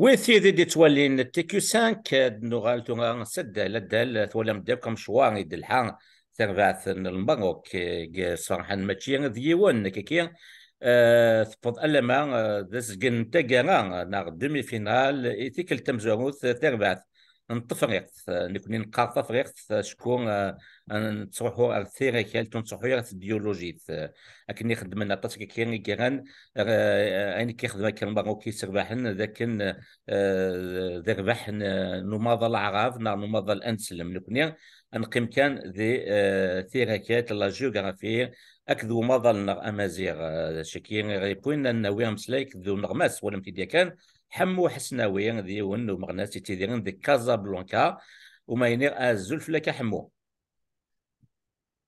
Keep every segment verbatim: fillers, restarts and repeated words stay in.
Wid tid i d-ittwalin T Q cinq, ad nuɣal tura s addal, addal, twalam-d akk amecwar i d-telḥa terbaɛt n Lmerruk, eh, i sferḥen mačči d yiwen, kiki, eh, tewweḍ alamma, eh, d azgen n taggara, neɣ demi-finale, i tikkelt tamezwarut, eh, tarbaɛt n Tefriqt. Eh, nekkni neqqar Tafriqt, eh, acku, eh, nettruḥu ar tirakalt, ur nettruḥu ara s tbyulujit. Eh, akken i xeddmen aṭas kiki i yeggran, eh, ayen i k-ixdem akken Lmerruk i serbaḥen, d akken, eh, d rrbeḥ n, n umaḍal aɛrab neɣ n umaḍal anselm. Nekkni ad neqqim kan di, eh, tirakalt, la géographie, akked umaḍal-nneɣ amaziɣ. Eh, d acu-agi i ɣ-yewwin ad nawi ameslay akked uneɣmas, twalam-t-id yakan, Ḥemmu Ḥesnawi, d yiwen n umeɣnas yettidiren di Casablanca. Uma iniɣ azul fell-ak a Ḥemmu.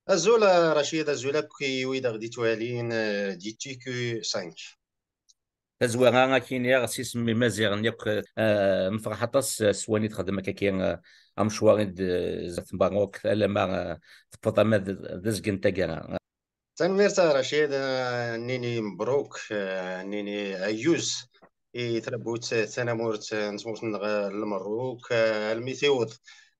Azul a Racid, azul akk i wid aɣ-d-ittwalin, eh, di T Q cinq. Tazwara ad k-iniɣ s isem imaziɣen yakk, eh, nefreḥ aṭas s wayen i txeddem akka-agi, eh, amecwar i d-, eh, zdat Merruk, alamma, eh, tewweḍ ama d, d azgen n taggara. Tanemmirt a Racid, eh, nini mebruk, eh, nini ayyuz i tṛabbut tanamurt n tmurt-nneɣ n Lmerruk, eh, almi tiweḍ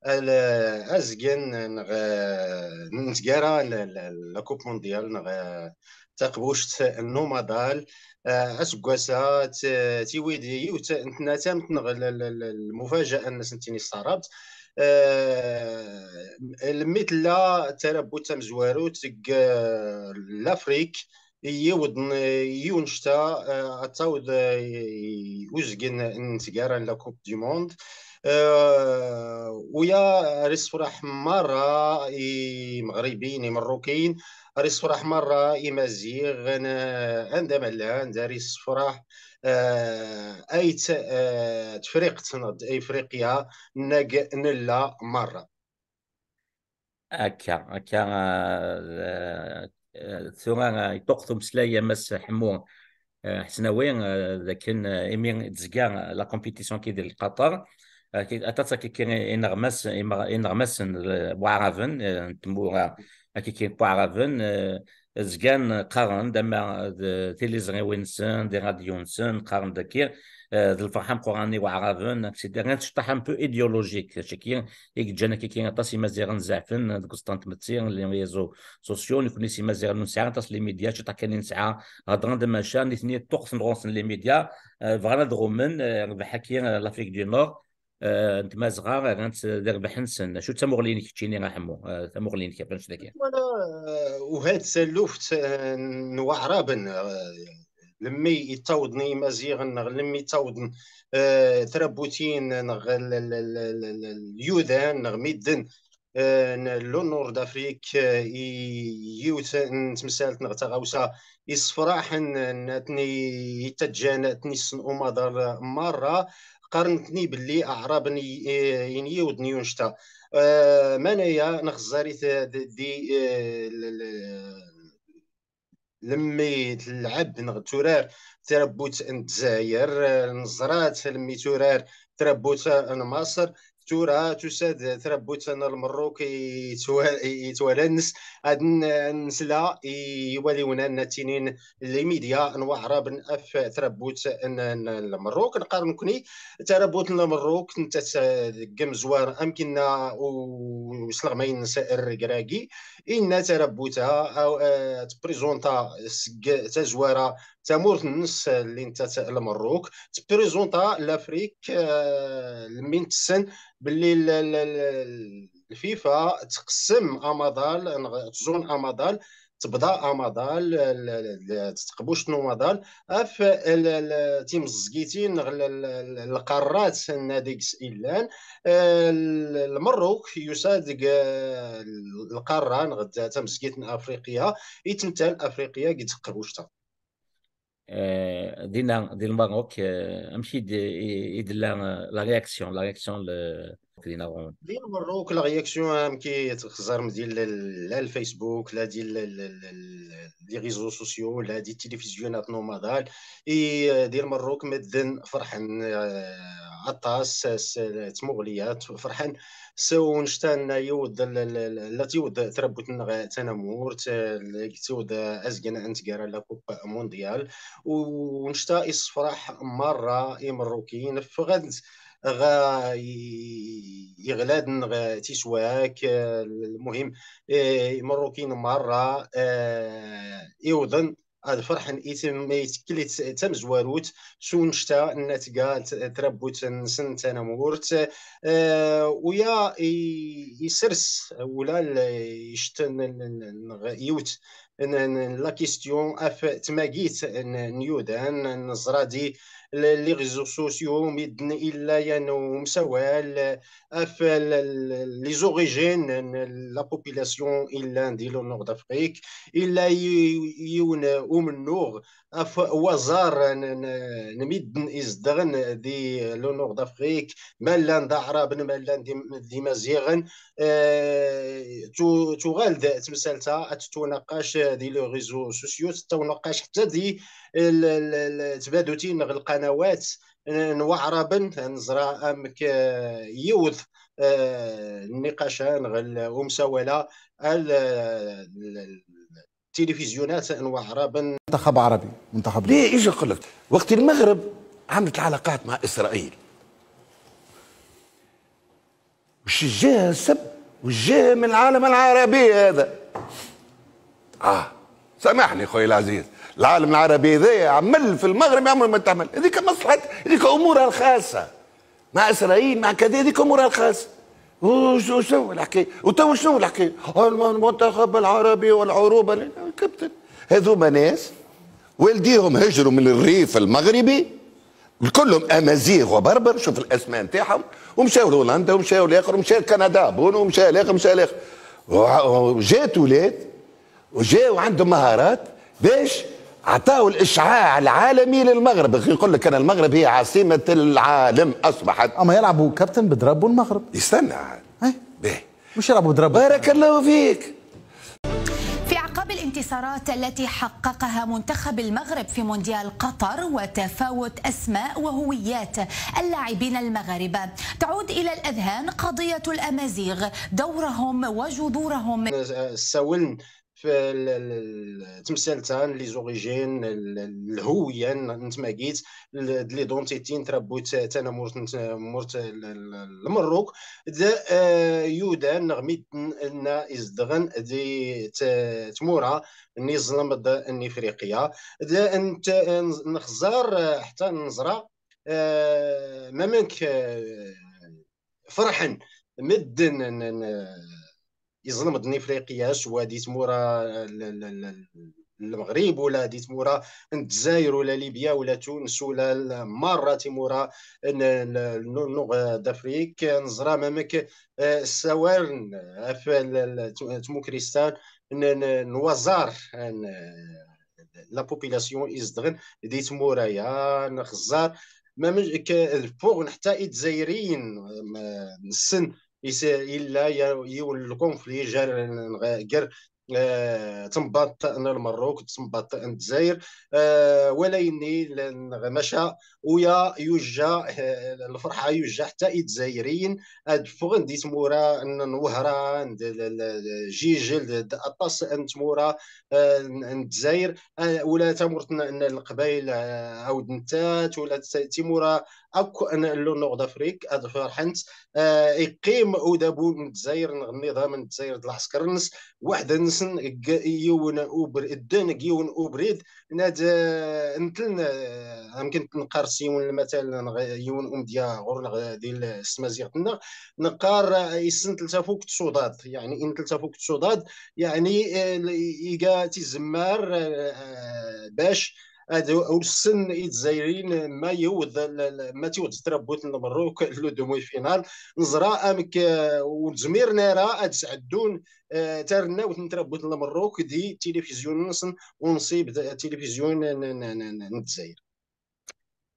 al-, azgen neɣ, eh, n tgara n, n, n la Coupe Mondiale neɣ, eh, taqbuct n umaḍal. Eh, aseggas-a t-, tiwi-d yiwet n tnatemt neɣ l-, l-, l-, lmufaja'a-nnes n tennis taɛrabt. Eh, lemmi tella tṛabbut tamezwarut deg, eh, Lafrik, yiwed n, yiwen ccta, eh, ad taweḍ, eh, i uzgen n tgara n la Coupe du Monde. Eh, uya ar issefraḥ merra imeɣribiyen, imerrukiyen, ar issefraḥ merra imaziɣen, eh, anda ma llan, ar issefraḥ, eh, ayt, eh, Tefriqt neɣ d Ifriqya nag nella merra. Akka, akka, eh, eh, tura, eh, yeṭṭuqet umeslay a Mass Ḥemmu, eh, Ḥesnawi, eh, d akken, eh, imi i d-tezga la compétition-agi di Qatar, eh, ki-, aṭas akka ki-, ineɣmas-, imeɣ-, ineɣmasen, eh, waɛraben, eh, n tmura, akka ki-, n waɛraben, eh, zgan qqaren-d ama d tiliẓriwin-nsen, di rradyu-nsen, qqaren-d akka, eh, d lferḥ ameqqran i waɛraben, et cetera. Llan ciṭṭaḥ un peu idéologique, d acu-agi i yeǧǧan akka-agi aṭas imaziɣen zeɛfen deg uẓeṭṭa n tmetti, les réseaux sociaux, nekkni s imaziɣen ur nesɛi aṭas les médias, ciṭṭaḥ kan i nesɛa, heddren-d maca, nitni ṭṭuqten ɣur-sen les médias, eh, bɣan ad ɣummen, eh, rrbeḥ-agi, eh, l'Afrique du Nord, eh, n Tmazɣa, rran-tt d rrbeḥ-nsen. Acu d tamuɣli-inek keččini a Ḥemmu? Eh, tamuɣli-inek ɣef wannect-agi? Wala, eh, uhad taluft, eh, n waɛraben, eh, lemmi ittawḍen i Imaziɣen, neɣ lemmi ittawḍen, eh, tṛabbutin, neɣ l-, l-, lyudan, neɣ midden, eh, n le Nord d'Afrique, eh, i yiwet n temsalt neɣ taɣawsa issefraḥen, n, ad ten-i-, ittaǧǧan ad ten-issen umaḍal merra, qqaren-ten-i belli aɛraben i, i, i n yiwed n yiwen ccta. Eh, manaya nexẓer-it di, di, eh, l-, l-, lemmi tleɛɛeb neɣ turar tṛabbut n Dzayer, eh, neẓra-tt lemmi turar tṛabbut n Maṣer, tura tusa-d tṛabbut n Lmerruk i twa-, i twalan-nnes, ad n-, nesla i yiwaliwen-a n ttinin les médias n waɛraben ɣef tṛabbut n, n Lmerruk. Neqqar nekkni, tṛabbut n Lmerruk, nettat deg umezwar am kinna u, u sleɣmayen-nnes rregragi, inna tṛabbut-a, aw, eh, tprizunta seg tazwara tamurt-nnes, eh, lli nettat Lmerruk, tprizunta Lafrik, eh, lemmi nessen belli l-, l-, l-, l-FIFA tqessem amaḍal, neɣ tẓun amaḍal, tebḍa amaḍal, l-, l-, l-, teqbuct n umaḍal, ɣef l-, l-, timẓezgitin, neɣ l-, l-, l-, lqarat n adeg illan. Eh, l-, Lmerruk yusa deg, eh, lqara, neɣ d tamezgit n Afriqiya, i tmettal Afriqiya deg teqbuct-a. Eh, dinna, di Lmerruk, eh, amek i d-, i, i d-tella, eh, la réaction, la réaction, le, Di Lmerruk, la réaction, am ki txeẓẓarem di l-, la Facebook, la di l-, l-, l-, l-, les réseaux sociaux, la di télévision, i, eh, di Lmerruk medden ferḥen, eh, aṭas s, s tmuɣli-a, ferḥen s wanect-a n yiwed l-, l-, l-, la tiwed tṛabbut-nneɣ tanamurt, eh, la tiwed azgen n tgara, la Coupe Mondiale, u wanect-a issefraḥ merra Imerrukiyen, ffɣen ɣa i-, iɣladen ɣa tiswak, eh, lmuhim, eh, Imerrukiyen merra, eh, iwḍen ad ferḥen i tem-, i tkellit tamezwarut s unect-a n tga t-, tṛabbut-nsen tanamurt, eh, uya i-, isers ula l-, icten n-, n-, n-, neɣ yiwet n-, n-, la question af tmagit n-, n yudan, neẓra di l-, les réseaux sociaux, midden illa yan umsawal, af l-, l-, les origines n la population illan di le nord d'Afrique, illa yi-, yiwen umennuɣ af waẓar n, n, n midden izedɣen di le nord d'Afrique, ma llan d aɛraben, ma llan d im-, d imaziɣen, eh, tu-, tuɣal-d temsalt-a ad tettwanaqac di les réseaux sociaux, tettwanaqac ḥtta di l-, l-, l-, tbadutin neɣ lqanawat n, n waɛraben, neẓra amek, eh, yiwet, eh, nniqac-a neɣ l-, umsawal-a al-, l-, l-, التلفزيونات n waɛraben. منتخب عربي، منتخب ليه؟ ايش نقول لك؟ وقت المغرب عملت العلاقات مع اسرائيل، وش جاء السب؟ وش جاء من العالم العربي هذا؟ اه، سامحني خويا العزيز، العالم العربي هذا عمل في المغرب يعمل ما تعمل، هذيك مصلحة، هذيك امورها الخاصة. مع اسرائيل، مع كذا، هذيك امورها الخاصه. وشو، شنو الحكايه؟ وتو شنو الحكايه؟ المنتخب العربي والعروبه، كابتن، هذوما ناس والديهم هجروا من الريف المغربي، كلهم امازيغ وبربر، شوف الاسماء نتاعهم، ومشاو لهولندا، ومشاو لاخر، ومشاو لكندا، بون، ومشاو لاخر، ومشاو لاخر. وجات ولاد وجاو عندهم مهارات باش عطاو الإشعاع العالمي للمغرب. يقول لك: "أنا المغرب هي عاصمة العالم أصبحت". اما يلعبوا كابتن بضربوا المغرب. يستنى عاد. باهي. مش يلعبوا بضربوا. بارك الله فيك. في أعقاب الانتصارات التي حققها منتخب المغرب في مونديال قطر وتفاوت أسماء وهويات اللاعبين المغاربة، تعود إلى الأذهان قضية الأمازيغ، دورهم وجذورهم. Ssawlen في ال-، ال-، ال-، temsalt-a n les origines, ال-، ال-، الهوية n tmagit, l-, d l'identité n tṛabbut tanamurt n tmurt n Lmerruk, d, eh, yudan neɣ midden-nna izedɣen di t-, tmura n iẓlem d n Ifriqya. D, n t-, n-, nxeẓẓar, eh, ḥtta neẓra, eh, mamek, eh, ferḥen medden n, n, iẓlem d n Ifriqya, swa di tmura n, n, n, n Lmeɣrib, ula di tmura n Dzayer, ula Libya, ula Tunes, ula l-, merra timura n, n, n, n Nord d'Afrique. Neẓra mamek, eh, ssawalen ɣef l-, l-, t-, tmukristan n, n, n waẓar, n, la population izedɣen di tmura-ya, nxeẓẓar, mamek d fuɣen ḥtta Idzayriyen, m-, nessen is-, illa ya-, yiwen n lkonfli jar, n-, ger, eh, tembaḍt n Lmerruk d tembaḍt n Dzayer, eh, wala yenni l-, neɣ maca uya yujja, eh, lferḥ-a yujja ḥtta Idzayriyen ad ffɣen di tmura n, n Wehran, d, l-, l-, l-, Jijel, d, d aṭas n tmura, eh, n, n Dzayer, eh, ula tamurt n, n Leqbayel, eh, awd nettat, ula t-, timura akk n le Nord d'Afrique ad ferḥent, eh, iqqim udabu n Dzayer neɣ nniḍam n Dzayer d lɛesker-nnes weḥd-nsen deg yiwen ubr-, dden deg yiwen ubrid, nad, eh, ntlen, eh, amkin neqqar s yiwen lmatal neɣ yiwen umedya ɣur-neɣ di l-, s tmaziɣt-nneɣ, neqqar, eh, issen teltafukt s uḍad, yeɛni in teltafukt s uḍad, yeɛni, eh, l-, iga tizemmar, eh, eh, bac ad ulsen Idzayriyen ma yiwed l-, l-, ma tiwed tṛabbut n Lmerruk le demi-finale. Neẓra amek, eh, ur zmiren ara ad sɛeddun, eh, tarennawt n tṛabbut n Lmerruk di tilifizyu-nsen unṣib d tilifizyu n, n, n, n, n Dzayer.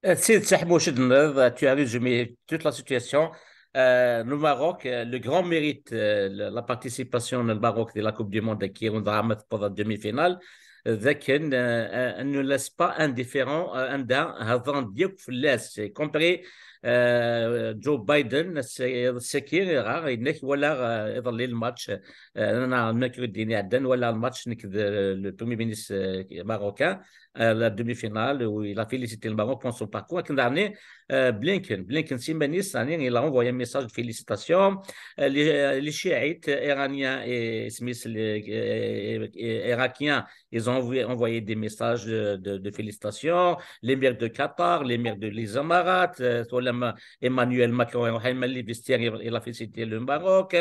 Eh, d tidet, aḥmuc i d-tenniḍ, tu as résumé toute la situation. euh, le Maroc, euh, le grand mérite, euh, la la participation du Maroc de la Coupe du Monde qui est en demi-finale, euh, ذاك, euh, euh, ne laisse pas indifférent, euh, anda هضرن ديك في اللاس, y compris, euh, Joe Biden, c'est c'est qui rare, il n'est voilà, euh, dans le match, euh, أنا mercredi نعدن ولا الماتش نك le premier ministre, euh, marocain, euh, la demi-finale où il a félicité le Maroc pour son parcours. Akken daɣen, euh, Blinken, Blinken s iman-is, يعني, il a envoyé un message de félicitations. Euh, les, euh, les chiites iraniens et, et, et, et irakiens, ils ont envoyé, envoyé des messages de, de, de félicitations. L'émir de Qatar, l'émir de les Émirats, euh, Emmanuel Macron, il a félicité le Maroc.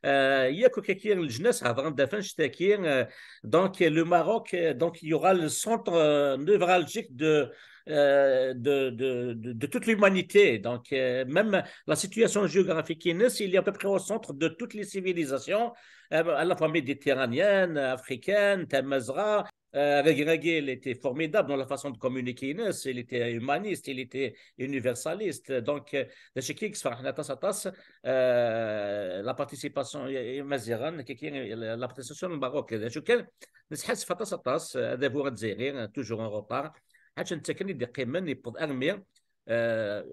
Euh, il y a quelques qui, euh, donc, le Maroc, euh, donc, il y aura le centre, euh, névralgique de, euh, de, de, de, de toute l'humanité. Donc, euh, même la situation géographique, il est à peu près au centre de toutes les civilisations, euh, à la fois méditerranéenne, africaine, tamazra. Euh, Regragui, il était formidable dans la façon de communiquer. Il était humaniste, il était universaliste. Donc, euh, de chez qui, euh, la participation, la participation du Maroc. نتحسف aṭas aṭas, euh, adabu azzayri, euh, toujours en retard. Ḥaǧa netta kan i d-iqqimen, yewweḍ armi, euh,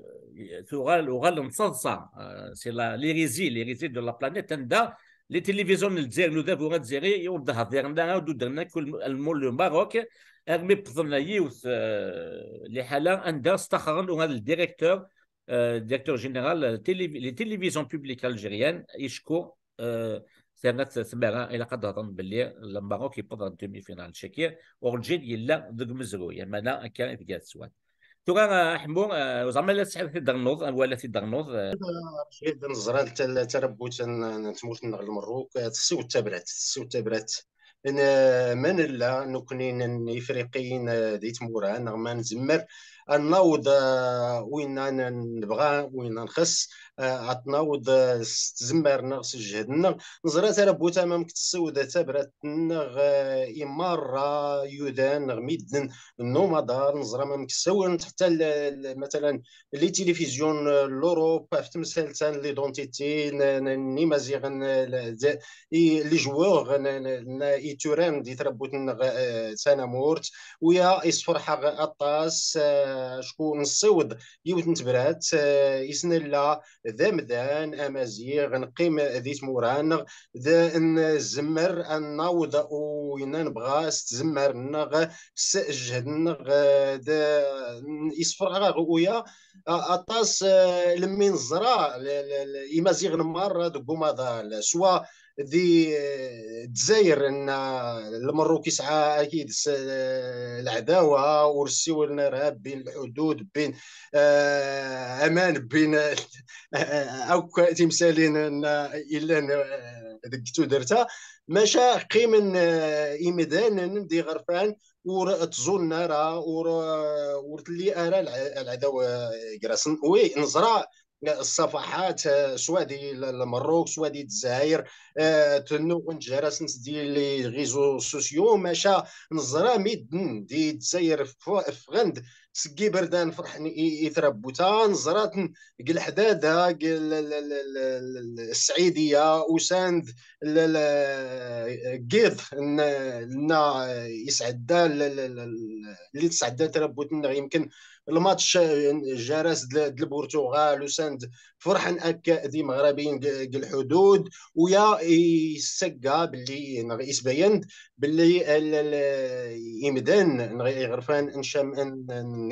tuɣal, uɣalen d taḍsa, euh, c'est la, l'hérésie, l'hérésie de la planète, anda les télévisions n Lezzayer, n udabu azzayri, ur d-hdiren ara, ur d-uddren akk le Maroc, armi wwḍen yiwet, euh, liḥala anda staxren uɣal le directeur, euh, directeur général, euh, télé-, les télévisions publiques algériennes, icku, euh, terna tmara, ilaq ad d-hḍen belli le Maroc yewweḍ ɣer demi-finale. Caki, urǧin yella deg umezruy, amana akka i tga teswat. Tura, euh, Ḥemmu, euh, ur ẓerma la tesɛiḍ tid-ternuḍ, wala tid-ternuḍ, euh. Neẓra tarabbut n, n tmurt-nneɣ Lmerruk, euh, tessiwed tabrat, tessiwed tabrat. N, ma nella nekni n Ifriqiyen, eh, di tmura, neɣ ma nezmer ad naweḍ, eh, winna n-, nebɣa, winna nxess, eh, ad naweḍ, eh, s tzemmar-nneɣ, s jjehd-nneɣ. Neẓra tarabbut amamek tessiwed tabrat-nneɣ, eh, i merra yudan neɣ midden n umaḍal. Neẓra amamek ssawlen ḥetta l-, l-, matalan, les télévisions n l'Europe, ɣef temsalt-a n l'identité n, n, n Imaziɣen, n, n, d-, i, les joueurs n, n, n, i turan di tṛabbut-nneɣ, eh, tanamurt, u ya, isferḥ-aɣ aṭas, eh, acku nessiweḍ yiwet n tebrat, eh, i s-nella d amdan amaziɣ, neqqim di tmura-nneɣ, d, nzemmer ad naweḍ u yenna nebɣa s tzemmar-nneɣ, s jjehd-nneɣ, eh, d, isferḥ-aɣ uya, a-, aṭas, eh, lemmi neẓra l-, l-, l-, Imaziɣen merra deg umaḍal, swa di, eh, Dzayer, n, eh, Lmerruk isɛa akid-s, eh, leɛdawa, ur ssiwlen ara, bin lḥudud, bin, eh, aman, bin, eh, akk timsalin n, eh, illan, eh, deg tudert-a. Maca qqimen, eh, imdanen d iɣerfan, ur ttẓunnen ara, ur, ur telli ara lɛ-, lɛadawa, eh, gar-asen. Oui, neẓra, eh, ṣṣafaḥat, eh, swa di l-, Lmerruk, swa di Dzayer, eh, tennuɣen gar-asent di les réseaux sociaux, maca neẓra midden di Dzayer f-, ffɣen-d seg iberdan ferḥen i, i tṛabbuta, neẓra-ten deg leḥdada, deg l-, l-, l-, l-, l-, Ssɛidiya, usan-d l-, l-, deg yiḍ n, n, isɛedda l-, l-, l-, l-, اللي تسعدات ربوتنا يمكن الماتش جرس د البرتغال وساند فرحا اك دي مغربيين الحدود ويا يسقى باللي نغ يسبين باللي يمدن نغ يغرفان نشام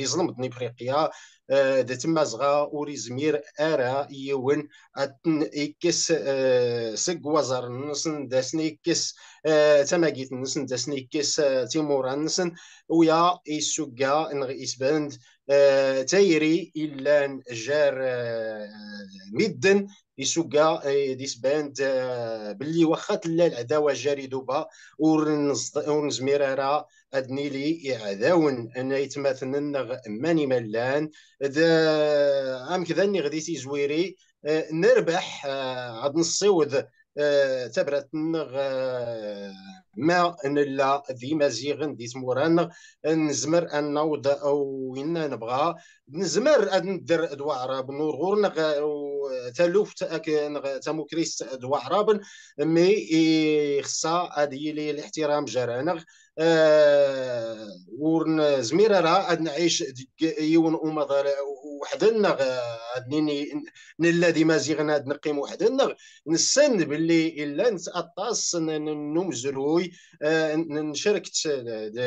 نظلم دني افريقيا. آه، د تمازغا ور يزمير ارا يون اتن يكس، آه، سق وزر نسن داسن يكس، آه، تماجيت نسن داسن يكس، آه، تيمورا نسن ويا يسوقا نغ يسبند، آه، تيري إلا جار، آه، مدن يسوقا، آه، دي سباند، آه، باللي واخا تلا العداوة جاري دوبا ور نزد-، ور نزمير ارا اد نيلي يعداون ان يتماثلن نغ ماني ملان. ذا امك ذا نغدي تيزويري، آه، نربح، آه، عاد نصيوذ، eh, tabrat-nneɣ, eh, ma nella d imaziɣen di tmura-nneɣ, nezmer ad naweḍ ayen nebɣa, nezmer ad nedder d waɛraben ur ɣur-neɣ, eh, taluft ak-, neɣ tamukrist d waɛraben, mi ixṣa ad yili liḥtiram gar-aneɣ, eh, ur nezmir ara ad nɛic deg yiwen umaḍal weḥden, neɣ, eh, ad nini nella d imaziɣen ad neqqim weḥden, neɣ nessen belli llant aṭas n, n, n umezruy, eh, n, n cerket d, d,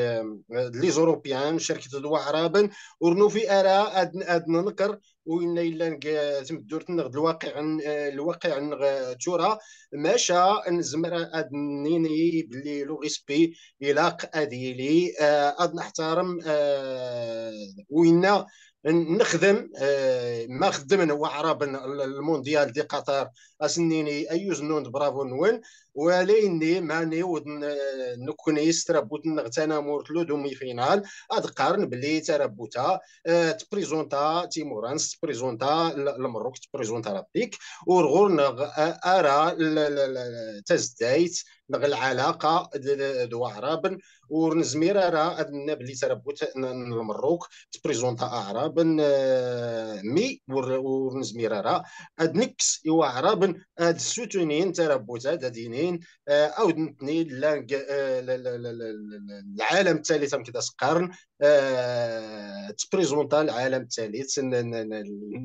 d les Européens, cerket d waɛraben, ur nufi ara ad, ad nenker winna yellan deg, eh, tmeddurt-nneɣ d lwaqiɛ n, eh, lwaqiɛ-nneɣ, eh, tura, maca nezmer ad nini belli le respect ilaq ad yili, eh, ad neḥtarem, eh, winna n-, nexdem, eh, ma xeddmen waɛraben l-, lmundyal di Qatar, ad sen-nini ayyuz nnun d bravo-nwen, walayenni ma niweḍ n-, eh, nekkni s tṛabbut-nneɣ tanamurt le demi-finale, ad qqaren belli tṛabbut-a, eh, tprizunta timurant, tprizunta l-, Lmerruk, tprizunta l'Afrique, ur ɣur-neɣ, eh, ara l-, l-, l-, tazdayt neɣ lɛalaqa d, d, d waɛraben, ur nezmir ara ad nenna belli tṛabbut n, n Lmerruk tprizunta aɛraben, eh, mi ur, ur nezmir ara ad nekkes i waɛraben ad ssutunin tṛabbut-a, ad inin, eh, awd netni llan g-, eh, l-, l-, l-, l-, l-, lɛalam ttalit, amek d as-qqaren, eh, tprizunta lɛalam ttalit, n, n, n,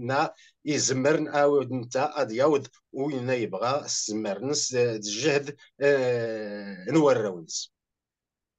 n, izemren awd netta ad yawd winna yebɣa s tzemmar-nnes, eh, d jjehd, eh, n warraw-nnes.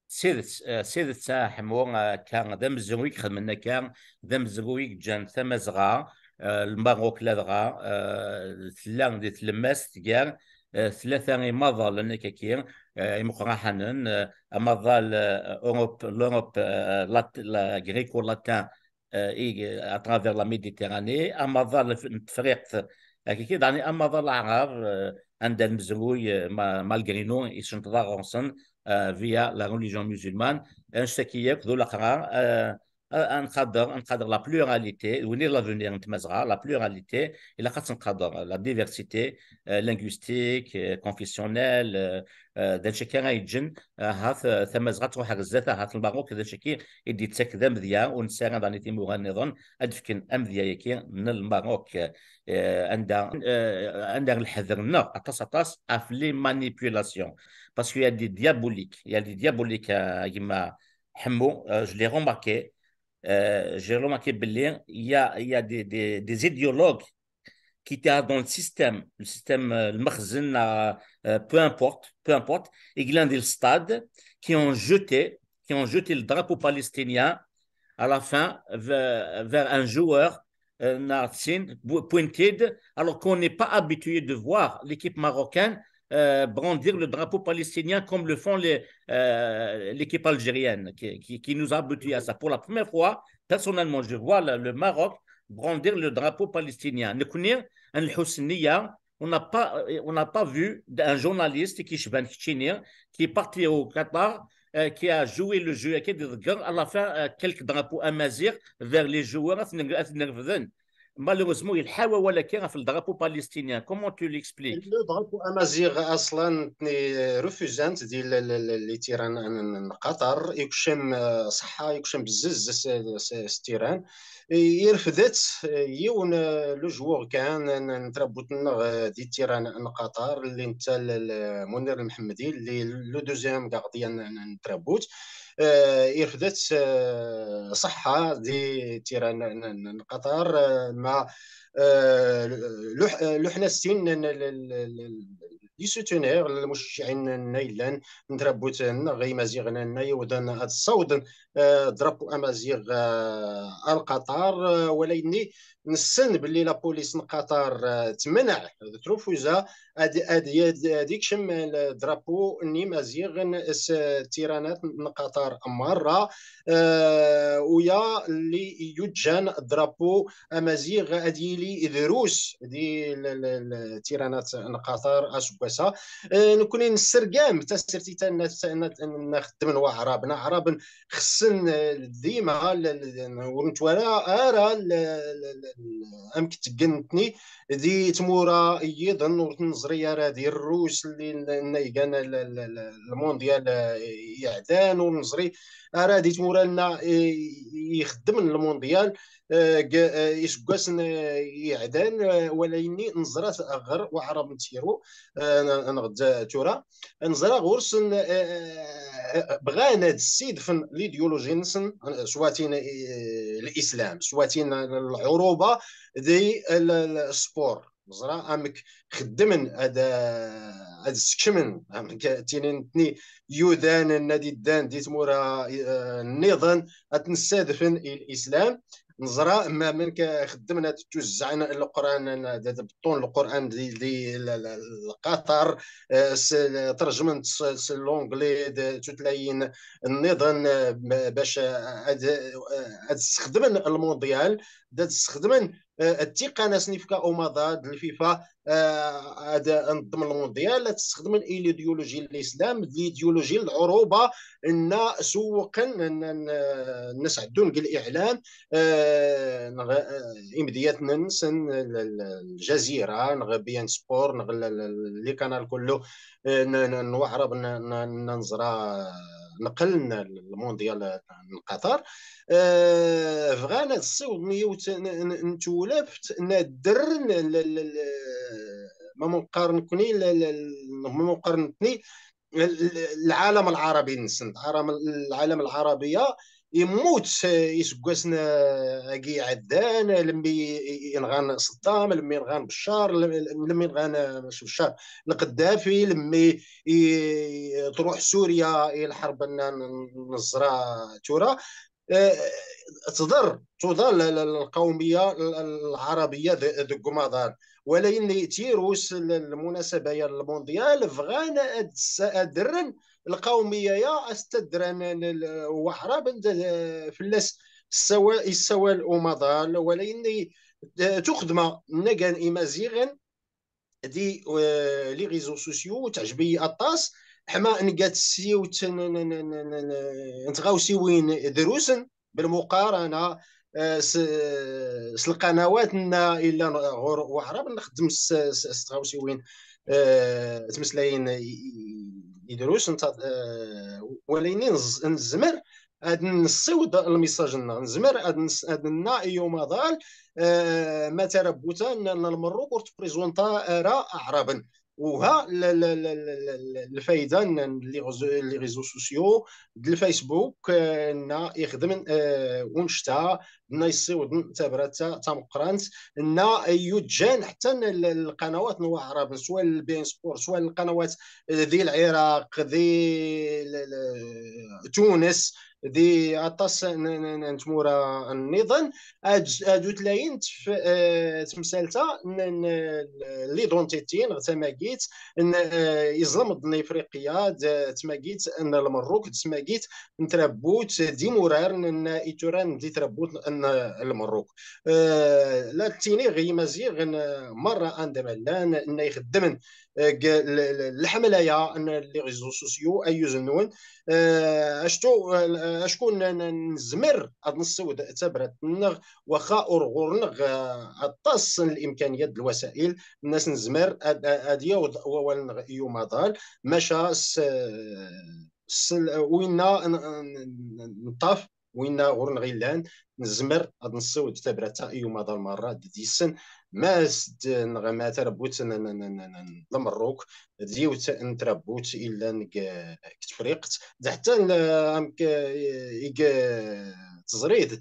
S tidet, eh, s tidet, a Ḥemmu, eh, akka d amezruy i ixedmen akka, d amezruy i yeǧǧan Tamazɣa, eh, Lmerruk ladɣa, eh, tella di tlemmast gar, eh, tlata imaḍalen akkaki, eh, imuqraḥanen, eh, amaḍal, eh, Europe, l'Europe, eh, lat-, la gréco-latin, eh, i, à travers la Méditerranée, amaḍal n Tefriqt, akkaki, daɣen amaḍal aɛrab, eh, anda amezruy, eh, ma-, malgré nous, icenṭeḍ ɣur-sen, eh, via la religion musulmane, annect-agi yakk d ulaqrar, eh, eh, ad nqader, ad nqader la pluralité, d win i d l'avenir n Tmazɣa, la pluralité, ilaq ad tenqader, la diversité, eh, linguistique, eh, confessionnelle, eh, eh, d acu akka ara yeǧǧen, ahat, eh, Tamazɣa truḥ ɣer zdat, ahat Lmerruk d acu-agi i d-yettak d amedya, ur nesɛi ara daɣen i timura nniḍen ad d-fken amedya-agi n Lmerruk, eh, anda, eh, anda lḥeḍer-nneɣ aṭas, aṭas ɣef les manipulations. Parce qu'il y a des diaboliques, il y a des diaboliques, eh, a gma Ḥemmu, eh, je l'ai remarqué, eh, j'ai remarqué belli il y a, il y a des, des, des idéologues qui étaient dans le système, le système, euh, le Makhzen, euh, euh, peu importe, peu importe, et Glenn Stade, qui ont jeté, qui ont jeté le drapeau palestinien à la fin vers, vers un joueur, euh, Nartsin, pointed, alors qu'on n'est pas habitué de voir l'équipe marocaine, euh, brandir le drapeau palestinien comme le font les, euh, l'équipe algérienne, qui, qui, qui nous a habitués à ça. Pour la première fois, personnellement, je vois le, le Maroc brandir le drapeau palestinien. Nekkni, ad nḥuss nniya, on n'a pas, on n'a pas vu un journaliste qui, qui est parti au Qatar, euh, qui a joué le jeu, qui a à la fin, euh, quelques drapeaux amaziɣ vers les joueurs, ad nervden. Malheureusement, yelḥa wawal-agi ɣef le drapeau palestinien. Comment tu l'expliques? Le drapeau amaziɣ, aslan, refusant di l-, l-, l-, les terrains n, n, n Qatar, ikcem, euh, ṣaḥḥa, ikcem bezzez s, s, s terrain. Irfed-itt, euh, yiwen, euh, le joueur kan n, n, n tṛabbut-nneɣ, euh, di terrain n Qatar, li netta l-, l-, Munir Lmḥemmedi, li le deuxième gardien n, n, n tṛabbut. Euh, irfed-itt, euh, ṣaḥḥa di terrain n, n, n Qatar, euh, ma, euh, luḥ-, euh, luḥna sin n, n, l-, l-, l-, l-, les souteneurs, lmucecciɛin-nna yellan n tṛabbut-nneɣ, imaziɣen-nna yewwḍen ad ssawḍen, euh, drapeau amaziɣ, euh, ar Qatar, euh, walayenni nessen belli la police n Qatar, euh, temneɛ, trufuza ad, ad, ad, ad ikcem drapeau n Imaziɣen s tiranat n Qatar merra, euh, uya li yuǧǧan drapeau amaziɣ ad yili drus di l-, l-, l-, tiranat n Qatar aseggas-a. Euh, nekkni nessergam tasertit-a n, n, n, n xeddmen waɛraben, aɛraben xessen, euh, dima l-, l-, l-, ur nettwara ara l-, l-, l-, amek ttgen netni di tmura yiḍen, ur t-neẓri ara di Rrus, li n-, n-, igan l-, l-, l-, lmundyal, eh, iɛdan, ur neẓri ara di tmura-nna, eh, ixeddmen lmundyal, eh, g-, eh, iseggasen, eh, iɛdan, eh, wala yenni neẓra-t ɣer Waɛrab n Tiru, eh, n-, neɣ d tura, neẓra ɣur-sen, eh, eh, bɣan ad ssidfen l'idéologie-nsen, swatin, eh, l'islam, swatin lɛuruba di l-, l-, sport. Neẓra amek xeddmen ad, ad skecmen, amek ttinin netni yudan ad iddan di tmura, eh, nniḍen, ad ten-ssadfen i l'islam. Neẓra ma amek xeddmen ad ttuzzɛen Leqran, ad, ad beṭṭun Leqran di, di l-, l-, Qatar, eh, s-, tṛejmen-t s, s l'anglais d tutlayin nniḍen, eh, bac ad, ad sxedmen lmundyal, d ad sxedmen, eh, ttiqan ad sen-ifka umaḍal d lfifa, eh, ad neḍḍem lmundyal, ad sxedmen i l'idéologie n l'islam, d l'idéologie n lɛuruba, nna sewwqen, nna, nna, nna sɛeddun deg liɛlam, eh, neɣ, eh, imedyaten-nsen, l-, l-, Ljazeera, neɣ Bein Sport, neɣ l-, l-, les canaux kullu, eh, n, n, n Waɛrab, n, n, n, neẓra, eh, neqqlen lmundyal n Qatar. Eh, bɣan ad ssiwḍen yiwet n, n, n tewlaft n ddren l-, l-, l-, ma nqar nekni, l-, l-, l-, ma nqar nekni, l-, l-, العالم العربي-nsen, العالم، العالم العربية. Yemmut, eh, iseggasen, eh, agi iɛeddan, eh, lemmi i, i, i nɣan Ṣeddam, lemmi nɣan Beccar, lem-, lemmi nɣan, eh, mačči Beccar, Lqeddafi, lemmi i, truḥ Surya i lḥerb n, n, neẓra tura. Eh, tḍer, tuḍal l-, l-, القومية ال-، العربية د-, deg umaḍal. Walayen tirus l-, lmunasaba-ya n lmundyal, bɣan ad s-, ad rren lqawmiya-ya, ad s-ttadren l-, l-, Waɛrab, anda, eh, fell-as ssawal, yessawal umaḍal, walayen, eh, tuxedma nnagan imaziɣen di, eh, les réseaux sociaux, teɛjeb-iyi aṭas, ḥma nga tsiwt n, n, n, n, n, n tɣawsiwin drusen, بالمقارنة, eh, s, s lqanawat-nna illan ɣur Waɛrab, nxeddem s, s, s tɣawsiwin, eh, ttmeslayen i, i, idrusen, eh, walayen nez-, nezmer ad nessiweḍ lmissaj-nneɣ, nezmer ad nes-, ad nenna i umaḍal, eh, ma tarebbuta n, n Lmerruk ur tprizunta ara Aɛraben. Uha l-, l-, l-, l-, l-, lfayda n, n les réseaux, les réseaux sociaux, d lFacebook, eh, nna ixedmen, eh, unect-a, nna yessiwḍen tabrat-a tameqqrant, nna yuǧǧan ḥtta n, l-, lqanawat n Waɛraben, swa l-Bein Sport, swa lqanawat, eh, di Lɛiraq, di l-, l-, Tunes, di aṭas n, n, n, n tmura nniḍen, ad, ad utlayen tf-, eh, temsalt-a n, n, l'identité neɣ tamagit n, eh, iẓlemḍ n Ifriqiya, d tmagit n Lmerruk, d tmagit n trabbut d imurar n, n ituran di trabbut n Lmerruk. Eh, la ttiniɣ i Yimaziɣen, eh, merra anda ma llan, n ixeddmen, eh, deg l-, l-, lḥemla-ya n les réseaux sociaux, ayyuz-nwen, eh, acku, eh, acku n-, n-, nezmer ad nessiweḍ tabrat-nneɣ, waxa ur ɣur-neɣ, eh, aṭas n limkaniyat d lwasail, nnas nezmer ad, ad yaweḍ wawal-nneɣ i umaḍal, maca s, s, winna n, n, n, neṭṭaf, winna ɣur-neɣ illan, nezmer ad nessiweḍ tabrat-a i umaḍal merra d deg-sen, ma s-, d-, neɣ ma tarebbutt n, n, n, n, n Lmerruk, d yiwet n trabbut illan deg, deg Tefriqt, d ḥetta n, amek, eh, i, teẓrid,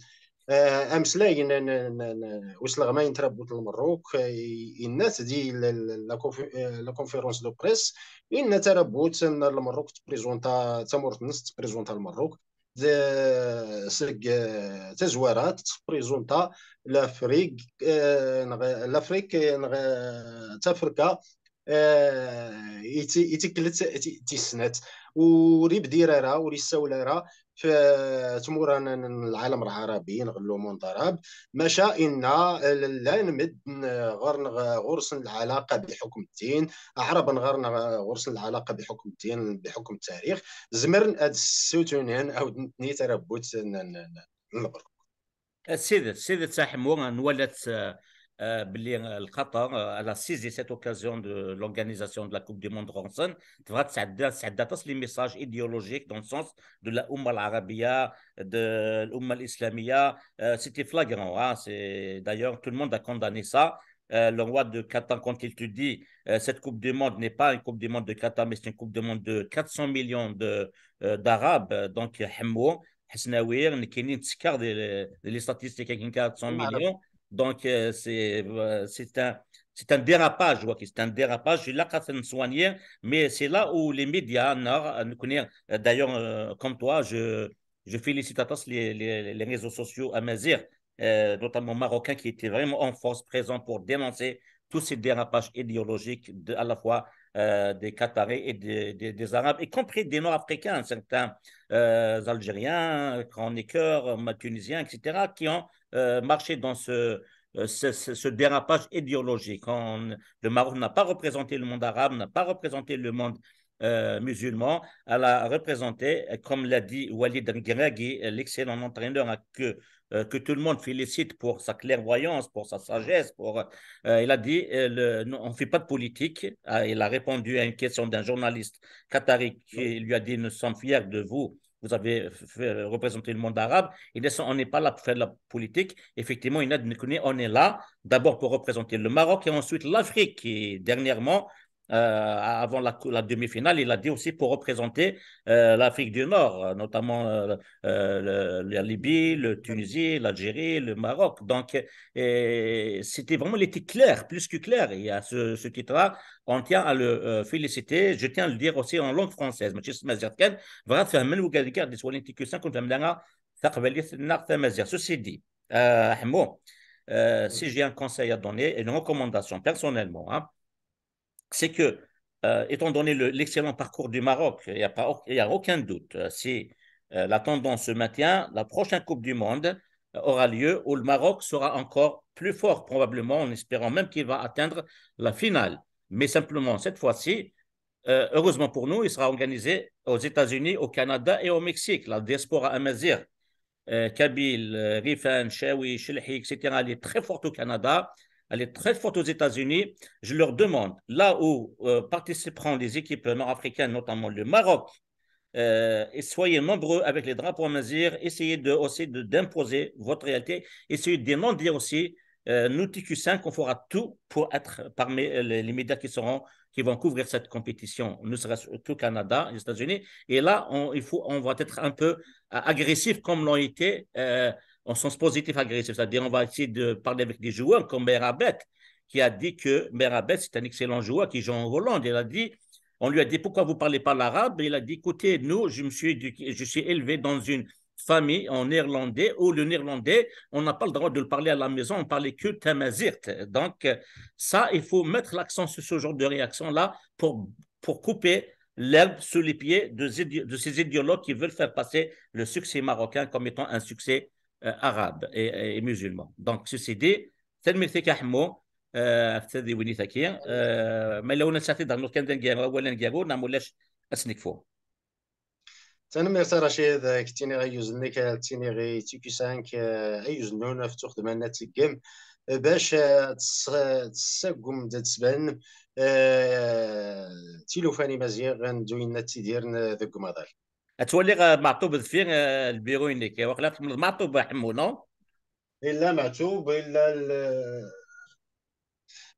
eh, ameslay n, n, n, n, usleɣmay n trabbut n Lmerruk, eh, i-, yenna-t di la, la, la conf-, eh, la conférence de presse, yenna tarabbut n Lmerruk tprizunta, tamurt-nnes tprizunta Lmerruk, d-, seg, eh, tazwara, tettprizunta Lafrik, eh, neɣ Lafrik, eh, neɣ, eh, Tafrika, eh, i ti-, i tikkelt ti-, tis snat. Ur ibdir ara, ur issawel ara f tmura n, n, n lɛalam lɛarabi, neɣ le monde arabe, maca inna, eh, llan medden, eh, ɣer-, neɣ ɣur-sen lɛalaqa bḥukm ddin, Aɛraben ɣer-, neɣ ɣur-sen lɛalaqa bḥukm ddin, bḥukm tarix, zemren ad ssutunen awd netni tarabbut n, n, n, n Lmerruk. S tidet, s tidet a Ḥemmu, nwala-tt, euh, euh, belli, euh, le Qatar, euh, elle a saisi cette occasion de l'organisation de la Coupe du Monde ɣur-sen, tebɣa ad tesɛeddi, tesɛeddi aṭas les messages idéologiques dans le sens de la Oumma al-Arabiya, de l'Oumma al-Islamiyya. Euh, c'était flagrant, hein, c'est, d'ailleurs, tout le monde a condamné ça. Euh, le roi de Qatar, quand il te dit, euh, cette Coupe du Monde n'est pas une Coupe du Monde de Qatar, mais c'est une Coupe du Monde de quatre cents millions de, euh, d'Arabes. Donc, Ḥemmu, Ḥesnawi, nekkini nettekkar di, di les statistiques, akken quatre cents millions. Donc, euh, c'est, euh, c'est un, c'est un dérapage, waki, c'est un dérapage, ilaq ad t-neswani, mais c'est là où les médias, neɣ, euh, nekkni, euh, d'ailleurs, euh, comme toi, je, je félicite aṭas les, les, les réseaux sociaux amaziɣ, euh, notamment marocains, qui étaient vraiment en force, présents pour dénoncer tous ces dérapages idéologiques de, à la fois, euh, des Qataris et des, des, des Arabes, y compris des Nord-Africains, certains, euh, Algériens, chroniqueurs, euh, Tunisiens, et cetera, qui ont, euh, marché dans ce, euh, ce, ce- ce dérapage idéologique. On- le Maroc n'a pas représenté le monde arabe, n'a pas représenté le monde, euh, musulman. Elle a représenté, euh, comme l'a dit Walid Regragui, euh, l'excellent entraîneur, hein, que, euh, que tout le monde félicite pour sa clairvoyance, pour sa sagesse, pour, euh, il a dit, euh, le- non, on ne fait pas de politique. Euh, il a répondu à une question d'un journaliste qatari qui lui a dit, nous sommes fiers de vous. Vous avez fait représenter le monde arabe. Il dit, on n'est pas là pour faire de la politique. Effectivement, il a dit, on est là d'abord pour représenter le Maroc et ensuite l'Afrique, qui dernièrement, euh, avant la, la demi-finale, il a dit aussi pour représenter, euh, l'Afrique du Nord, euh, notamment, euh, euh, le- la Libye, le Tunisie, l'Algérie, le Maroc. Donc, et c'était vraiment, il était clair, plus que clair. Il y a ce, ce titre-là, on tient à le, euh, féliciter. Je tiens à le dire aussi en langue française. Mačči s tmaziɣt kan, bɣiɣ ad fehmen wigad i ɣ-d-yettwalin T Q cinq, ur fehhmen ara taqbaylit neɣ tamaziɣt. Ceci dit, euh, Ḥemmu, euh, si j'ai un conseil à donner, une recommandation personnellement, hein, c'est que, euh, étant donné le- l'excellent parcours du Maroc, il n'y a pas, il y a aucun doute. Euh, si, euh, la tendance se maintient, la prochaine Coupe du Monde, euh, aura lieu où le Maroc sera encore plus fort, probablement, en espérant même qu'il va atteindre la finale. Mais simplement, cette fois-ci, euh, heureusement pour nous, il sera organisé aux États-Unis, au Canada et au Mexique. La diaspora amaziɣt, euh, kabyle, euh, rifan, chaouie, chelhi, et cetera, elle est très forte au Canada, elle est très forte aux États-Unis. Je leur demande, là où, euh, participeront les équipes nord-africaines, notamment le Maroc, euh, et soyez nombreux avec les drapeaux amazighs, essayez de, aussi de, d'imposer votre réalité, essayez de demander aussi, euh, nous, T Q cinq, on fera tout pour être parmi, euh, les, les médias qui seront, qui vont couvrir cette compétition, ne serait-ce qu'au Canada, aux États-Unis. Et là, on, il faut, on va être un peu, euh, agressif comme l'ont été, euh, en sens positif agressif, c'est-à-dire on va essayer de parler avec des joueurs comme Merabet, qui a dit que Merabet, c'est un excellent joueur qui joue en Hollande. Il a dit, on lui a dit, pourquoi vous parlez pas l'arabe ? Il a dit, écoutez, nous, je me suis éduqué, je suis élevé dans une famille en néerlandais où le néerlandais, on n'a pas le droit de le parler à la maison, on parlait que tamazirt. Donc, euh, ça, il faut mettre l'accent sur ce genre de réaction-là pour, pour couper l'herbe sous les pieds de, de ces idéologues qui veulent faire passer le succès marocain comme étant un succès, euh, arabe et, et musulman. Donc, ceci dit, tanemmirt-ik a Ḥemmu, euh, ɣef tadiwennit-agi. Euh, ma yella ur nesɛi ad d-nernuḍ kan d aneggaru, awal aneggaru, neɣ ma ulac ad s-nekfu. Tanemmirt a Racid, ad k-ttiniɣ ayyuz-nnek, ad ttiniɣ i T Q cinq, eh, ayyuz-nnun ɣef tuxedma-nni ad tgeɣ, eh, bac, eh, ad tess-, ad tessagem-d, ad d-tban, eh, tilufa n Imaziɣen d wayen ad ttidiren, eh, deg umaḍal. Ad twaliɣ, eh, Meɛṭub deffir, eh, lbiru-inek. Waqila tḥemmleḍ Meɛṭub, a Ḥemmu, non? Illa Meɛṭub, illa l-,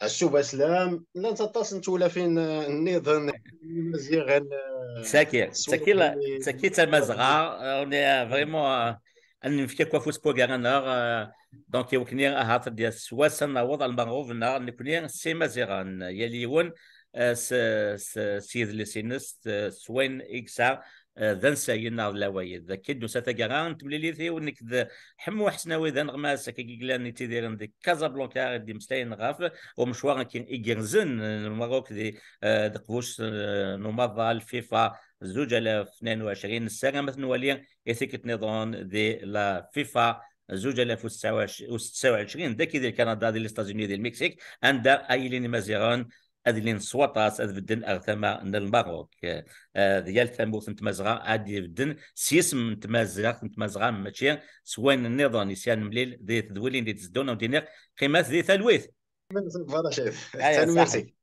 Ɛessub Aslam, llant aṭas n tewlafin, eh, nniḍen, Imaziɣen, eh, Saki, saki, la- saki d Tamazɣa, eh, on est, eh, vraiment, eh, ad nefk akk afus n waggar-nneɣ, eh, donc, i wakken ahat ad d-yas wass ad naweḍ ɣer lmeɣreb-nneɣ, nekkni s Imaziɣen, yal yiwen, eh, s, s, s yidles-ines, s, s wayen i yesɛa, eh, d ansayen neɣ d lawayen. Akka i d-nusa taggara n temlilit-iw, nekk d Ḥemmu Ḥesnawi d aneɣmas, akka i yellan yettidiren di Casablanca, i d-imeslayen ɣef umecwar-agi igerrzen n Lmerruk di, eh, d qbuc, eh, n umaḍal FIFA zuǧ alaf tnayen u ɛecrin. Nessaram ad t-nwali i tikkelt nniḍen di la FIFA zuǧ alaf u setta u ɛecrin, dagi di Lkanada, di les États-Unis, di Lmiksik, anda ay ilin Imaziɣen ad ilin s waṭas, ad bedden ar tama n Lmerruk. Eh, d yal tamurt n Tmazɣa ad ibedden s yisem n tmaziɣt, n Tmazɣa, mačči s wayen nniḍen. Isya nemlil di tedwilin di d-iteddun, ad d-iniɣ qqimet di talwit. Voilà, chef. Aya, Tanemmirt-ik. Saḥit.